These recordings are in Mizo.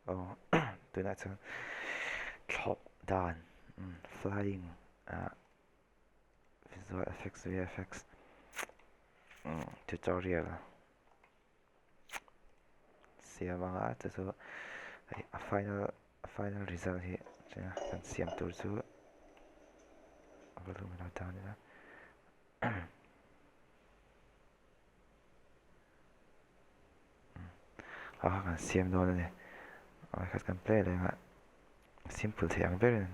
Aw tunah chuan thlawh dan flying ah visual effects vfx tutorial siam anga chu chu hei a final a final result hi kan siam tur chu volume a lo down ila. A kan siam dawn a ni a khat kan play leh ang a simple thei ang berin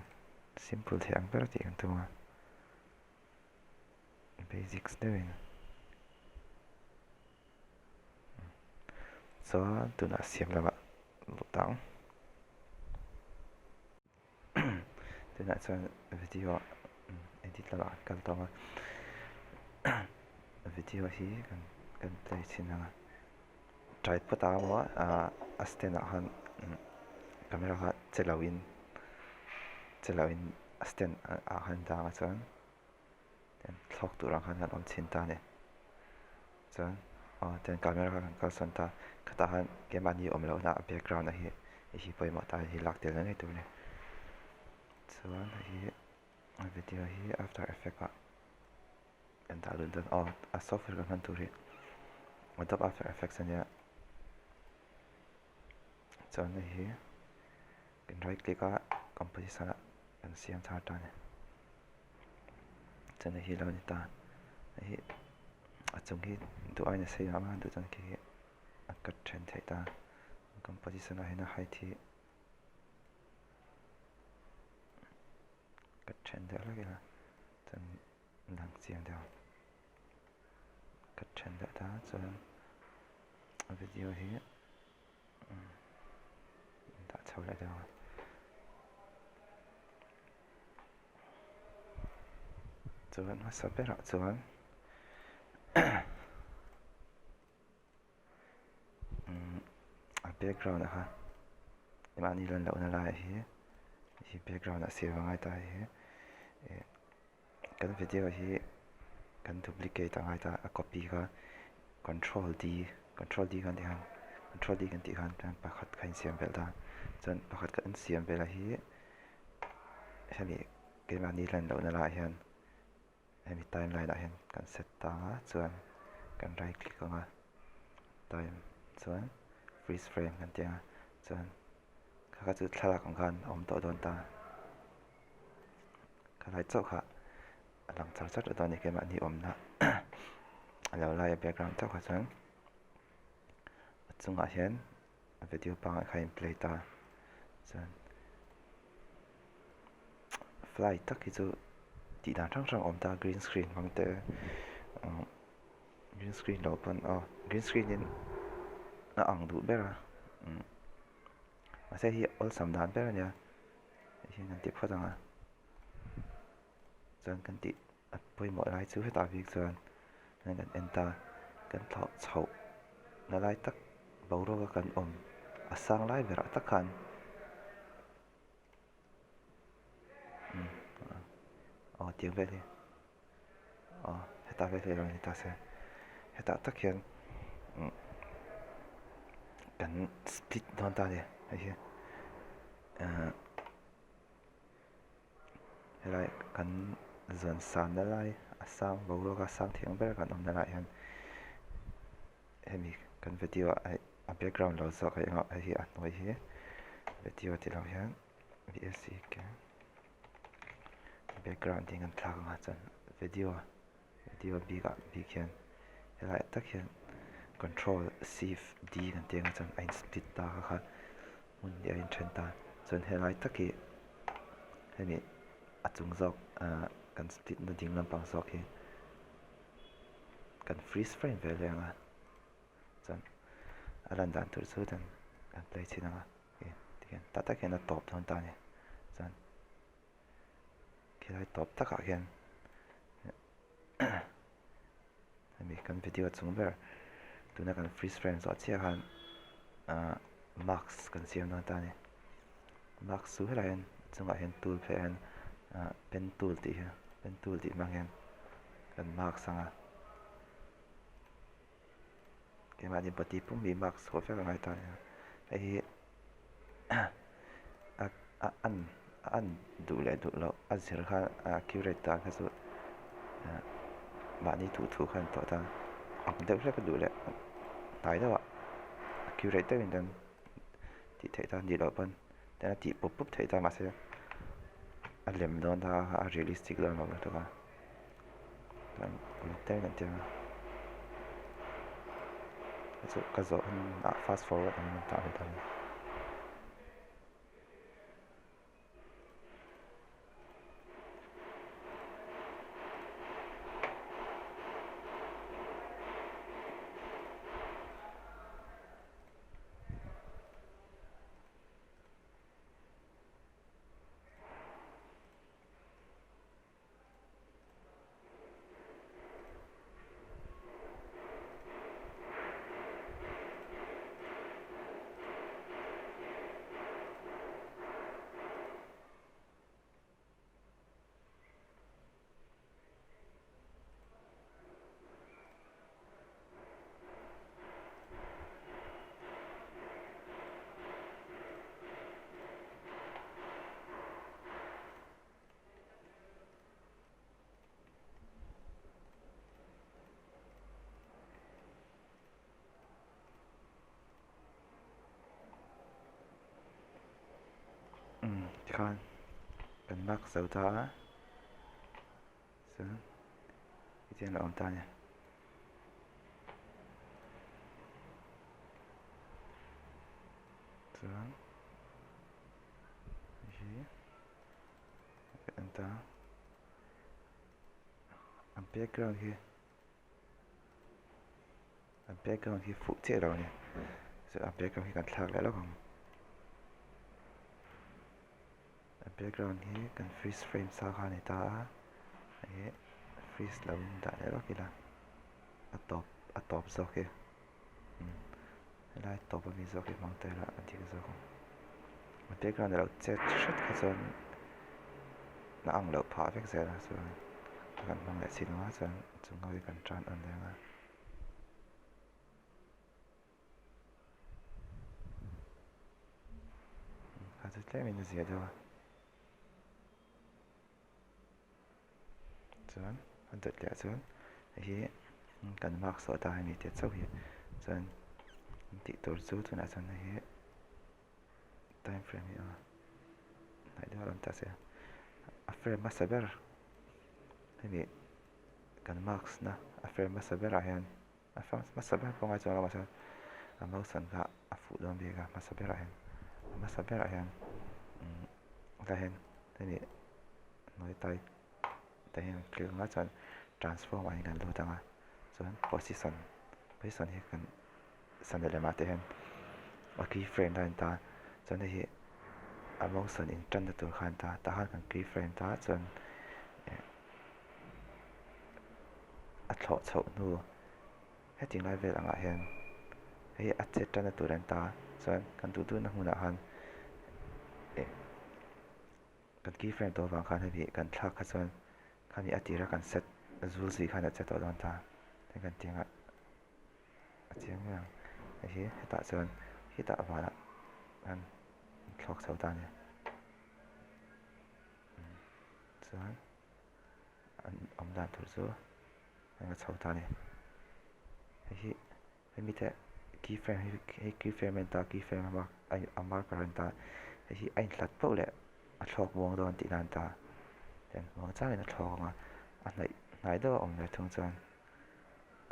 simple thei ang ber tih kan tum a basics deuhin chuan tunah siam lamah lut ang tunah chuan video edit lamah kan kal tawh a video hi kan kan play chhin ang a tripod ah emaw ah a stand ah khan camera kha che lo in che lo in a stand ah khan dang a chuan thlawk tur ang khan kan awm chhin ta a ni chuan aw tian camera kha kan kal sawn ta khatah khan keimahni awm lohna a background a hi hei hi pawimawh ta hi lak tel ngei tur a ni chuan hei hi video hi after effect ah kan dah lut dawn aw a software kan hman tur hi adobe after effects ania chuan hei hi kan right click a composition ah kan siam thar ta a ni chuan hei hi lo ni ta hei hi a chung hi duh aiin a sei ang a duh chuan khi hi a cut then theih ta composition ah hian a height hi cut then deuh hlek ila chuan lang chiang deuh ang cut then deuh ta chuan video hi. Dah chho leh deuh a. Chuan hmasa berah chuan a background ah kha mahni lan lohna laiah hi hi background ah siam a ngai ta hei hi Kan video hi kan duplicate a ngai ta a copy kha control D control D kan tih khan control D kan tih khan chuan pakhat kha insiam belh ta chuan pakhat kan insiam belh a hi hemi keimahni lan lohna laiah hian hemi timeline ah hian kan set ta a chuan kan right click ang a time chuan freeze frame kan tih ang a chuan kha kha chu thlalak ang khan a awm tawh dawn ta. Khalai chauh kha a lang char char dawn a ni keimahni awmna a lo lai a background chauh kha chuan a chungah hian a video pangngai kha a in play ta chuan fly tak hi chu tih dan hrang hrang a awm ta green screen hmang te uhh green screen lo pawn aw green screen in a ang duh ber a uhh mahse hei hi awlsam dan ber a nia. Hei hian kan tih phawt ang a chuan kan tih a pawimawh lai chu hetah bik chuan kan en ta kan thlawh chhoh na lai tak boruak a kan awm a sang lai berah tak khan aw tiang vel hi aw hetah vel hi alo ni ta se hetah tak hian kan split dawn ta a ni hei hi. Ahh helai kan zawn sanna lai a sang boruak a sang thiang ber kan awmna laiah hian hemi kan video ah hei a background lo zawk hei engah hei hi a hnuai hi video tih loh hian vsc background tih kan thlak ang a chuan video video bikah bik hian helaiah tak hian control shift D kan tih ang chuan a in split ta kha kha hmun hi a in then ta chuan helai tak hi hemi a chung zawk ahh kan split na ding lampang zawk hi kan freeze frame ve leh ang a chuan a lan dan tur chu dan kan play chhin ang a tikhian tah tak hian a tawp dawn ta a ni chuan. Khilai tawp takah hian hemi kan video chung ber tuna kan freeze frame zawh chiah khan ahh mask kan siam dawn ta a ni mask chu helaiah hian chungah hian tool pheiah hian ahh pen tool tih hi pen tool tih hmang hian kan mask ang a keimahni body pum hi mask chhuah vek a ngai ta a ni hei hi. A a an a an duh leh duh loh a zir kha a accurate dan kha chu mahni duh thu kha an tawh ta ang deuh hlek a duh leh hnai deuh ah accurate deuhin kan tih theih ta nih loh pawn tiang a tih pup pup theih ta mahse a lem dawn ta a realistic dawn lo lutuk a chuan uluk deuhin an ti ang a chu ka zawh hun ah fast forward ang in tah ve ta a. Umm tikhan kan lak zo ta a chuan hetiang a awm ta a ni. Chuan hei hi. Ka en ta a background hi a background hi fuh chiah lo a ni chuan a background hi kan thlak leh lawk ang a background hi kan freeze frame sa kha a ni ta a hei freeze lo in dah leh lawk ila a tawp a tawp zawk hi. Helai tawp ami zawk hi hmang ta ila a dik zawk ang. A background alo chet hret kha chuan a ang loh phah vek zel a chuan a kan hmang leh chin anga chuan chung ho hi kan tan on leh anga. Kha chu tlemin a zia deuh a. Chuan a dawt leh ah chuan hei hi kan mark sawh ta a ni tih chauh hi chuan tih tur chu tunah chuan hei hi time frame hi a hnaih deuh a rawn ta se a frame hmasa ber hemi kan marks na a frame hmasa berah hian a frame hmasa ber pawh ngai chuan lamah chuan a mouse an kha a fuh dawn bik a hmasa berah hian a hmasa berah hian umm tlai hian hemi hnuai tai te hian click ang a chuan transform ah hian kan lut ang a chuan position position hi kan sana lemah te hian a key frame a ta chuan hei hi a motion in tanna tur kha a ni ta tah khan kan key frame ta chuan a thlawh chhoh hnu heti lai vel angah hian hei a chet tanna tur a ni ta chuan kan duh duhna hmunah khan eh kan key frame tawh avang khan hemi kan thlak kha chuan khami a tira kan set zul zui khan a che tawh dawn ta hei kan tih angah a chiang mai ang hei hi hetah chuan hetah vanah khan thlawk chho ta a ni chuan an awm dan tur chu a nga chho ta a ni hei hi hemi te key frame hi hei key frame a ni ta key frame a a marker a ni ta hei hi a inhlat pauh leh a thlawk muang dawn tihna a ni ta tiang muang changin a thlawk ang a a hnaih hnai deuh a awm ve thung chuan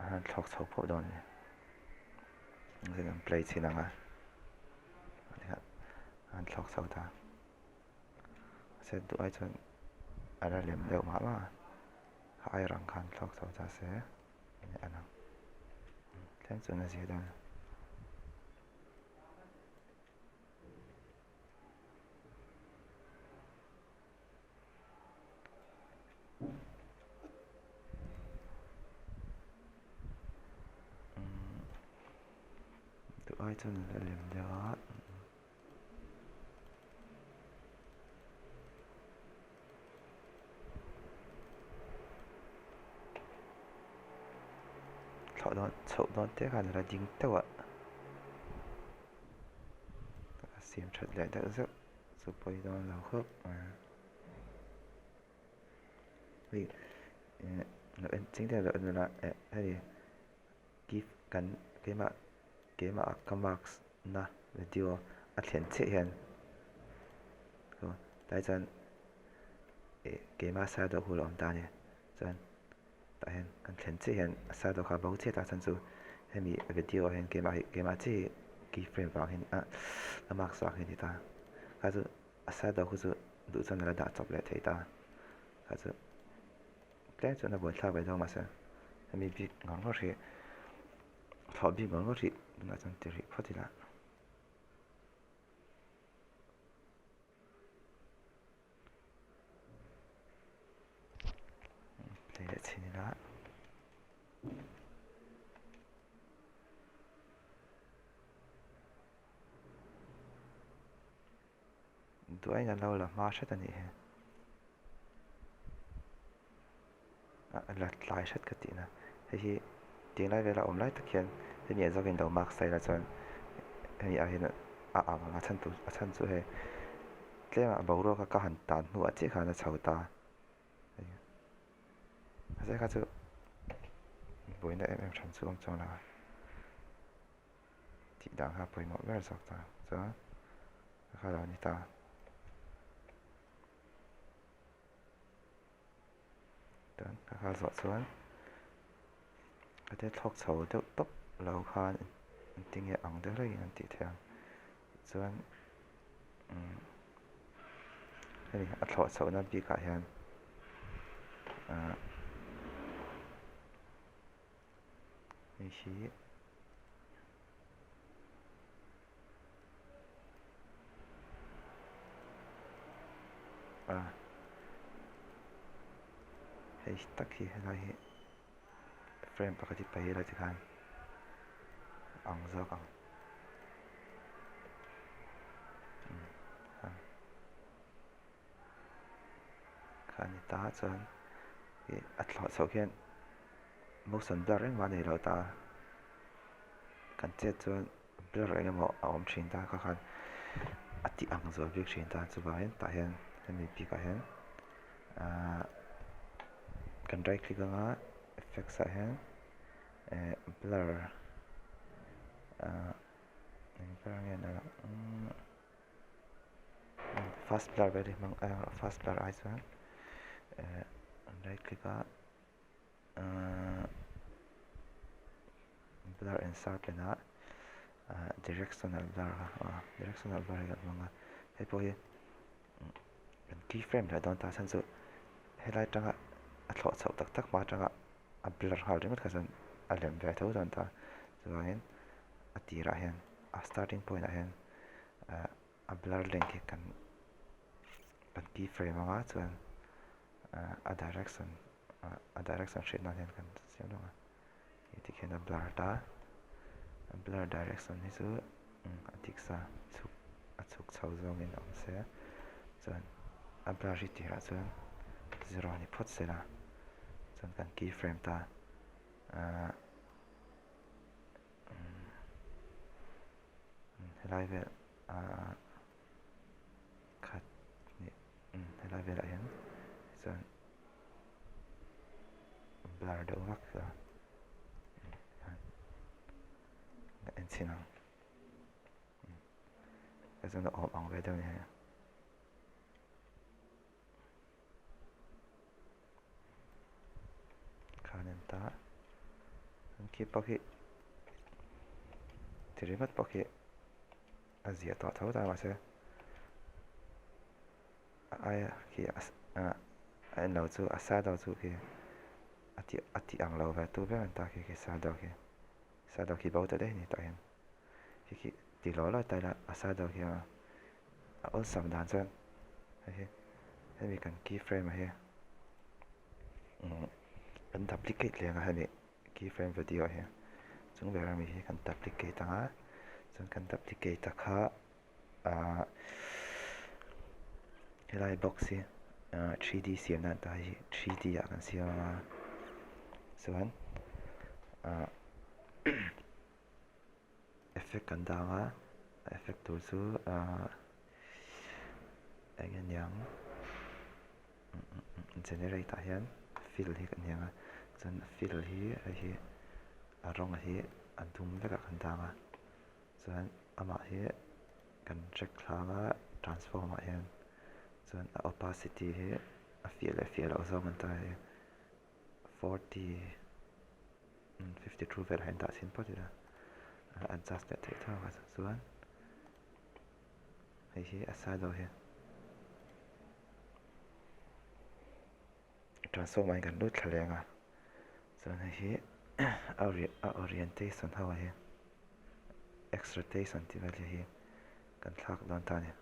a han thlawk chho phauh dawn a ni an play chhin ang a a han thlawk chho ta. Set duh ai chuan a la lem deuh mah mah a, a air ang khan thlawk chho ta se a lang tlem chuan a zia dawn a. Duh ai chuan a la lem deuh a. Thlawh dawn chhoh dawn te khan a la ding teuh a. Siam that leh deuh zeuh chu pawi dawn lo khawp mai a. Hei eh lo en ching deuh lo en ula eh hei key kan keimah keimah ah ka mask na video a thlen chiah hian tlai chuan eh keimah side deuh hu a awm ta a ni chuan. Tah hian kan thlen chiah hian a shadow kha bo chiah ta chuan chu hemi video ah hian keimah hi keimah chiah hi key frame vang hian ah a mask vang hi a ni ta kha chu a shadow khu chu duh chuan a la dah chawp leh thei ta kha chu tlem chuan a buaithlak ve dawn mahse hemi bik ngawr ngawr hi thlawh bik ngawr ngawr hi tunah chuan ti rih phawt ila. Play leh chhin ila. Duain a lo la hma hret a nih hi. A la tlai hret ka tihna. Hei hi tinglai vela awm lai tak hian hemi ah zawkin lo mark style ah chuan hemi ah hian a ang ang a chhan tur a chhan chu hei tlem ah boruak a ka han tan hnuah chiah khan a chho ta hei mahse kha chu buaina em em hran chu awm chuang lo a tih dan kha pawimawh ber zawk ta chuan kha lo ni ta. Chuan ka kal zawh chuan ka te thlawk chho deuh tawp lo khan engtin nge ang deuh hlek in an tih theih ang chuan umm hemi a thlawh chhoh na bik ah hian ahh hei hi. A hei tak hi helai hi frame pakhat hi paih ila tikhan ang zawk ang kha a ni ta chuan ih a thlawh chhoh khian motion blur engmah a nei lo ta kan chet chuan. Blur eng emaw a awm thin ta kha khan a tih ang zual bik thin ta chuvangin tah hian hemi bikah hian ahh kan right click anga effects ah hian eh blur ahh eng blur nge ni ang fast blur vel hi hmang fast blur ai chuan eh right click a. Ahh blur and sharpen a ahh directional blur kha aw directional blur hi kan hmang a hei pawh hi kan key frame leh dawn ta chhan chu helai atanga a thlawh chhoh tak tak hma atanga a blur nghal ringawt kha chuan a lem ve tho dawn ta chuvangin a tirah hian a starting point ah hian ahh a blur length hi kan kan key frame anga chuan a direction a direction hriat nan hian kan siam lawk a hei tikhian a blur ta a blur direction hi chu a dik sa chhuk a chhuk chho zawngin a awm se chuan a blur hi tirah chuan zero ni phawt se la chuan kan key frame ta ahh helai vel ahh khat hnih helai velah hian chuan blur deuh vak a en chhin ang chuan a awm ang ve deuh a ni hei. Khan en ta an khi pawh khi ti ringawt pawh khi a ziah tawh tho ta mahse a aia khi a a en lo chu a shadow chu khi a tih a tih ang lo ve tu ber an ta khi khi shadow khi shadow khi bo ta daih a ni tah hian khi khi ti law law ta ila a shadow khi a a awlsam dan chuan hei hi hemi kan key frame ah hi kan duplicate leh ang a hemi key frame video ah hian chung ber ami hi kan duplicate ang a chuan kan duplicate a kha ahh helai box hi ahh 3D siam nan ta hi 3D ah kan siam ang a chuan ahh. Effect kan dang a. A effect tur chu ahh eng nge niang generate ah hian fill hi kan hniang a chuan fill hi hei hi a rawng hi a dum vek ah kan dang a chuan amah hi kan track thlang a transform ah hian chuan a opacity hi a fiah leh fiah loh zawng an ta hei 40 52 velah hian dah chhin phawt ila a adjust leh theih tho ang chuan hei hi a shadow hi transform ah hian kan lut thla leng a chuan hei hi a orientation ho ah hian x rotation tih vel hi kan thlak dawn ta a ni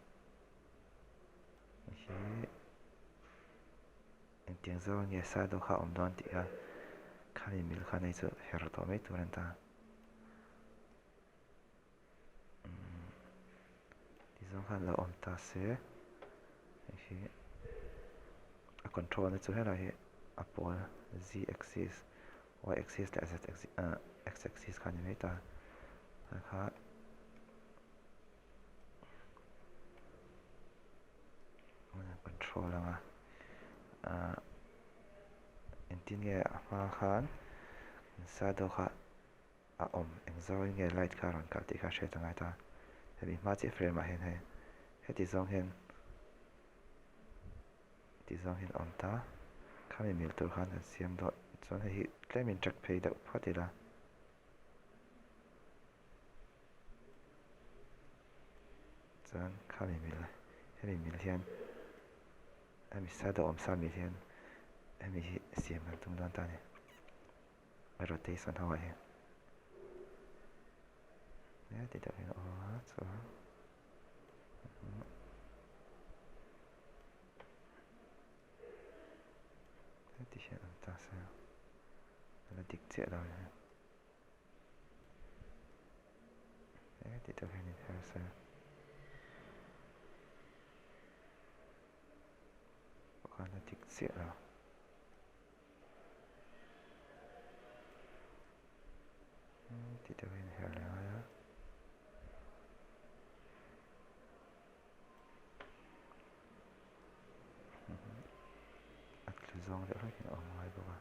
hei hi. Engtiang zawng nge shadow kha a awm dawn tih kha khami mil khan hei chu her tawh mai tur a ni ta. Umm ti zawng khan lo awm ta se hei hi a control na chu helai hi a pawl z axis y axis leh z axis ah x axis kha a ni mai ta a kha. Control anga ahh engtin nge a hma khan shadow kha a awm eng zawngin nge light kha a rawn kalh tih kha a hriat angai ta hemi hma chiah frame ah hian hei heti zawng hian ti zawng hian a awm ta khami mil tur khan kan siam dawn chuan hei hi tlemin track phei deuh phawt ila. Chuan khami mil hemi mil hian hemi shadow awm sa mil hian hemi hi siam kan tum dawn ta a ni a rotation ho ah hian heti deuh hian a awm a chuan heti hian awm ta se a la dik chiah lo a ni. Heti deuh hian in her se pakhat a dik chiah lo. Heti deuh hian in her leh ngai a. A tlu zawng deuh hlek hian a awm ngai bawk a.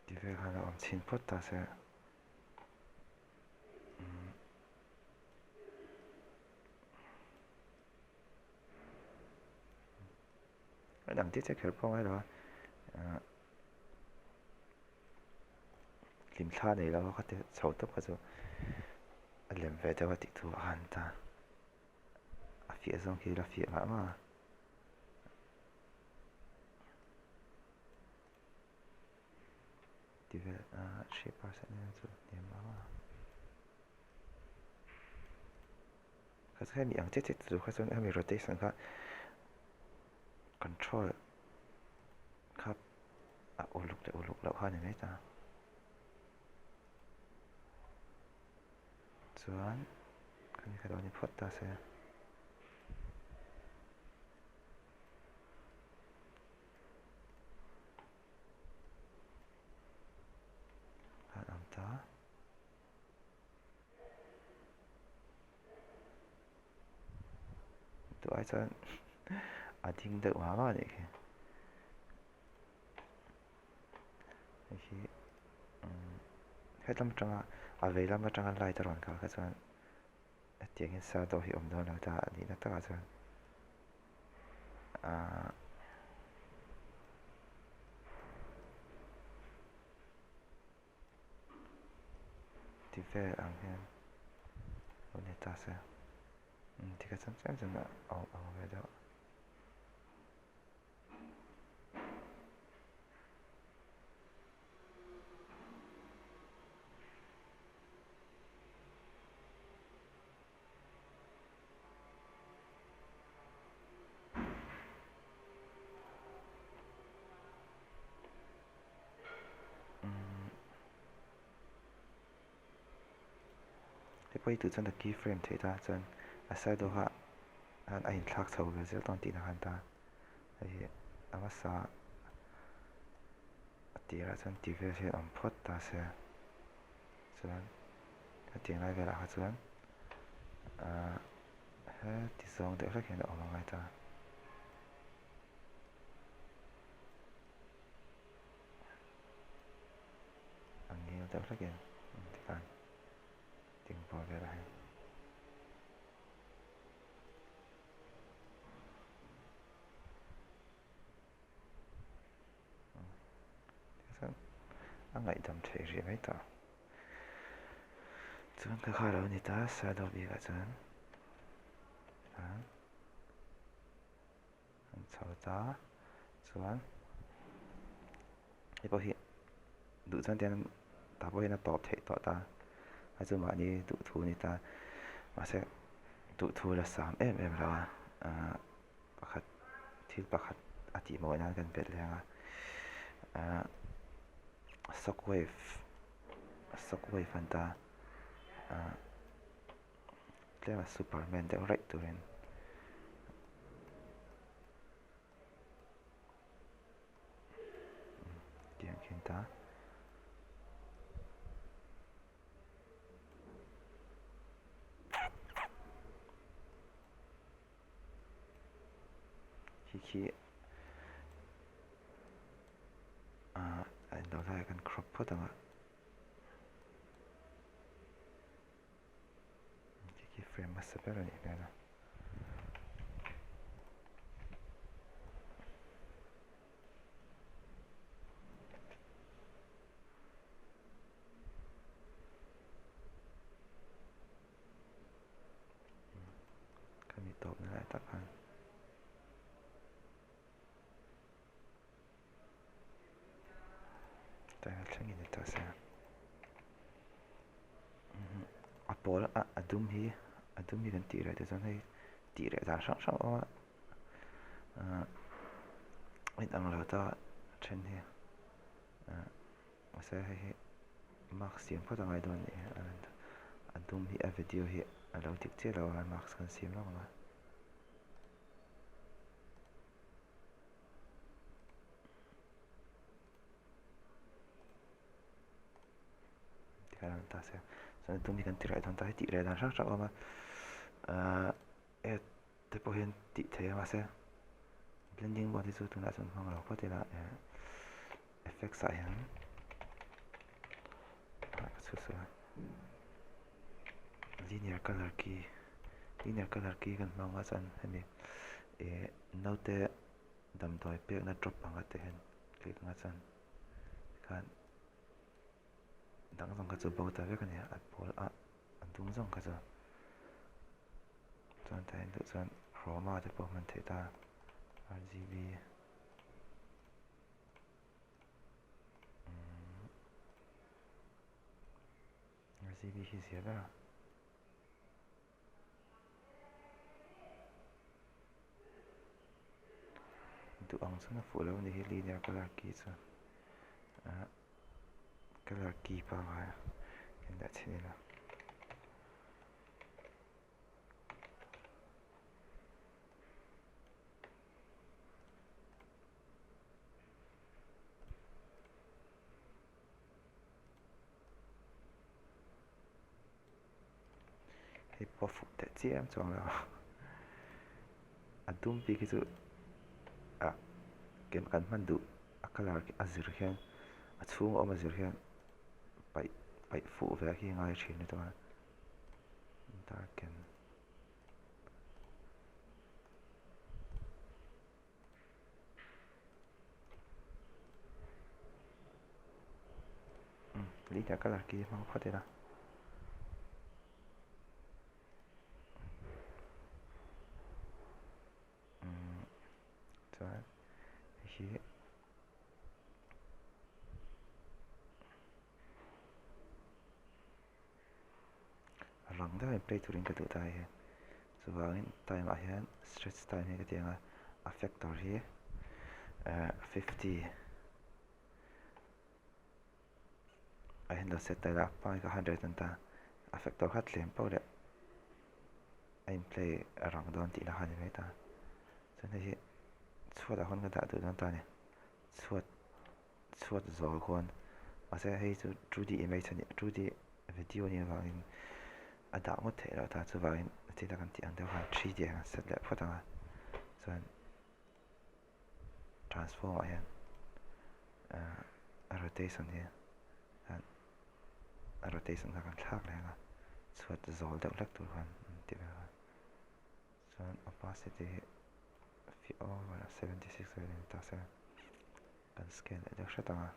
Ti vel khan a awm chhin phawt ta se umm a dang chiah chiah kher pawh a ngai lo a ahh. Hlimthla nei lo a kha te chho tawp kha chu a lem ve deuh a tih thu a han ta. A fiah zawng khi la fiah mah mah a. Ti vel a 3% vel chu hniam mah mah a. Kha chu hemi ang chiah chiah tur kha chuan hemi rotation kha control kha a uluk leh uluk loh kha a ni mai ta. Chuan kan kha lo ni phawt ta se. Khan awm ta. Tû ai chuan a ding deuh mah mah a nih khi. Hei hi umm helam atanga a vei lam atanga light a rawn kal kha chuan hetiang hian shadow hi a awm dawn lo ta a nihna takah chuan ahh. Ti vel ang hian lo ni ta se tikha chuan tlem chuan a awm ang ve deuh. Hei pawh hi tih chuan a key frame theih ta chuan a side deuh kha. khan a inthlak chho ve zel dawn tihna khan ta hei hi a hmasa a tirah chuan ti vel hian awm phawt ta se chuan hetiang lai velah kha chuan ahh heti zawng deuh hlek hian a awm angai ta. A ngil deuh hlek in tikhan ding pawh velah hian. Tichuan a ngaihdam theih rih mai tawh. Chuan ka kha lo ni ta shadow bikah chuan an chho ta chuan hei pawh hi duh chuan tian tah pawh hian a tawp theih tawh ta a chu mahni duhthu a ni ta mahse duhthu la sam em em lo a ahh pakhat thil pakhat a tih mawi nan kan belh leng a ahh shock wave shock wave an ta ahh tlema superman deuh raih turin. Tiang khin ta. Khi khi ah a eng lo lai kan crop phawt ang a. Khi khi frame hmasa ber a nih hmel a. Khami tawpna lai tak khan Tah thlengin ni ta se a pawl a a dum hi a dum hi kan tih reh te chuan hei tih reh dan hrang hrang a awm a ahh a inang lo ta then hi ahh mahse hei hi mask siam phawt a ngai dawn a nih hi a dum hi a video hi a lo dik chiah lo a mask kan siam lawk ang a. Tikhan ta se chuan tun hi kan ti reh dawn ta hei tih reh dan hrang hrang a awm a ahh add te pawh hian tih theih a mahse blending mode hi chu tunah chuan hmang lo phawt ila eh effects ah hian ah ka chhu sual a linear colour key linear colour key kan hmang a chuan hemi eh naute damdawi pekna drop anga te hian click anga chuan tikhan dang zawng kha chu bo ta vek a ni a pawl a a dum zawng kha chu chuan tah hian duh chuan chroma te pawh hman theih ta R_G_B R_G_B hi zia ber a. Duh ang chuan a fuh lo a ni hi linear colour key chu ah colour key pangngai a kan dah chhin ila. Hei pawh a fuh teh chiam chuang lo a dum bik hi chu ah kem kan hman duh a colour a zir hian a chhung a awm a zir hian paih paih fuh ve hi a ngai thin lutuk a darken. Linear colour khi hmang phawt ila. Chuan hei hi rang deuhin play turin ka duh ta hei hi chuvangin time ah hian stretch time hi ka ti ang a a factor hi eh 50 a hian lo set ta ila a hmai kha 100 an ta a factor kha tlem poh leh. a in play rang dawn tihna kha a ni mai ta. Chuan hei hi chhuatah khawn ka dah duh dawn ta a ni. Chhuat chhuat zawl khawn mahse hei chu two D image a ni two D video a nih avangin a dah ngawt theih loh ta chuvangin thil a kan tih ang deuh khan three D ah hian kan set leh phawt ang a chuan transform ah hian ahh a rotation hi a rotation kha kan thlak leh ang a chhuat zawl deuh hlek tur khan an ti vel a chuan opacity hi fiah over a 76 vel a ni ta se kan scale leh deuh hret ang a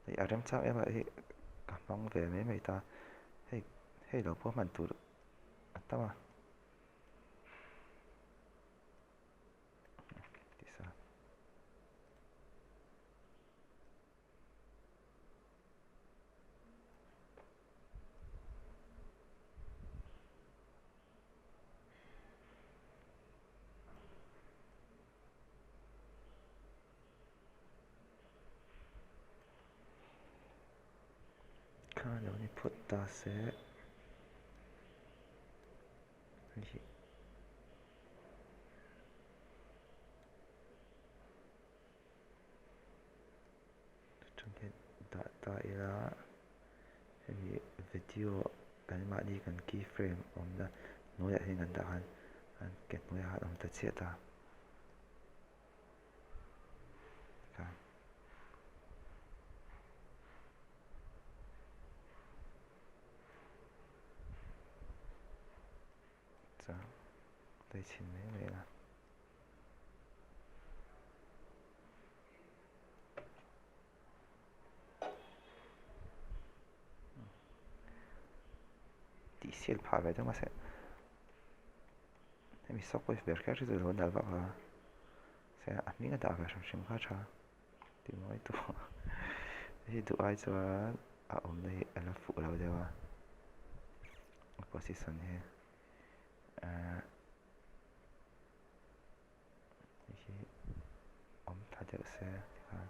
hei a remchang em a hei ka hmang ve mai mai ta hei hei lo pawh hman tur a tam a. Kha lo ni phawt ta se hei hi Chuan dah ta ila hemi video keimahni kan key frame awmna hnuaiah hian kan dah khan an ke hnuaiah khan a awm ta chiah ta tikhan. Chuan play chhin mai mai ila. Tih sial phah ve deuh mahse hemi software ber kher hi chu lo nalh vak lo a se a hming a dah ve hrim hrim kha a tha tih mawi tur hei duh ai chuan a awmna hi a la fuh lo deuh a a position hi ahh. Hei hi awm tha deuh se tikhan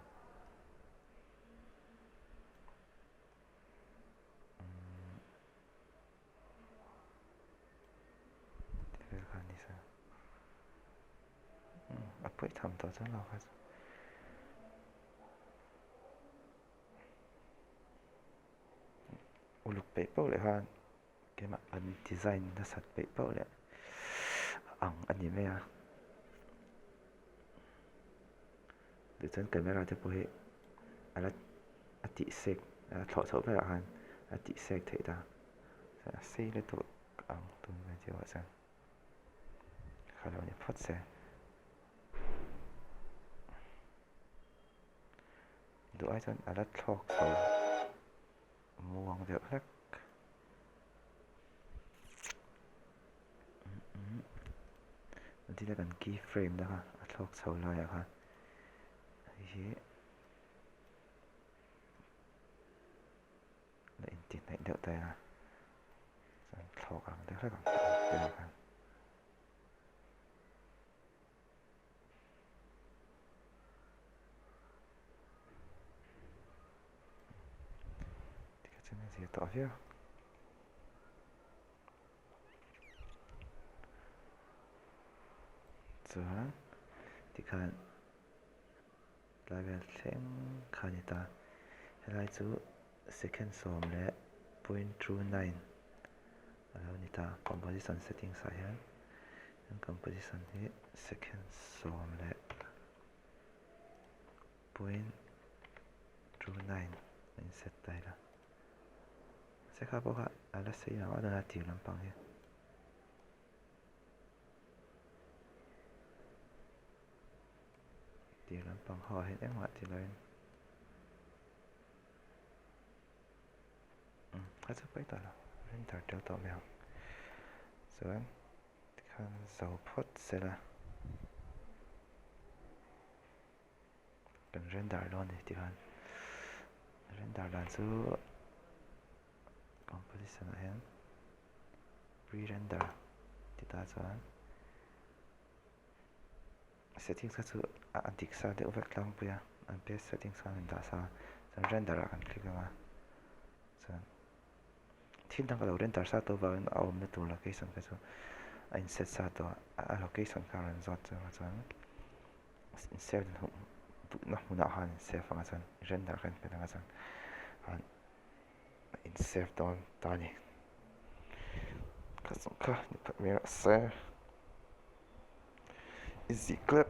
umm ti vel kha a ni se umm a pawi tham tawh chuan lo kha chu. Uluk peih pauh leh khan Keimah an design nasat peih pauh leh ang a ni mai a tichuan camera te pawh hi a la a tih sek a thlawh chhoh berah khan a tih sek theih ta a sei lutuk ang tun video ah chuan kha lo ni phawt se duh ai chuan a la thlawk chho. Muang deuh hlek. Tin a kan key frame na kha a thlawk chho laiah khan hei hi la intihhnaih deuh ta ila chuan thlawk ang deuh hlek ang tih khan. Tikha chuan a zir tawh viau. Chuan tikhan tlai vel thleng kha a ni ta. Helai chu second 10.29 a lo ni ta. Composition settings ah hian composition hi second 10.29 a in set ta ila. Mahse kha pawh kha a la sei lo a dawna tir lampang hi. Tir lampang ho ah hian engmah ti loin a chu pawi tawh lo render tel tawh mai ang chuan tikhan zo phawt sela kan render dawn a ni tikhan render dan chu composition ah hian pre render ti ta chuan. Settings kha chu a dik sa deuh vek tlangpui a, an best settings kha an dah sa a, chuan render ah kan click ang a, chuan. Thil dang ka lo render sa tawh avangin a awmna tur location kha chu a in set sa tawh a, a location kha a rawn zawt chu a chuan in save duhna hmunah khan in save ang a chuan render kha in hmet ang a chuan a in save dawn ta a ni. Kha zawng kha ni phawt mai rawh se. Easy clap.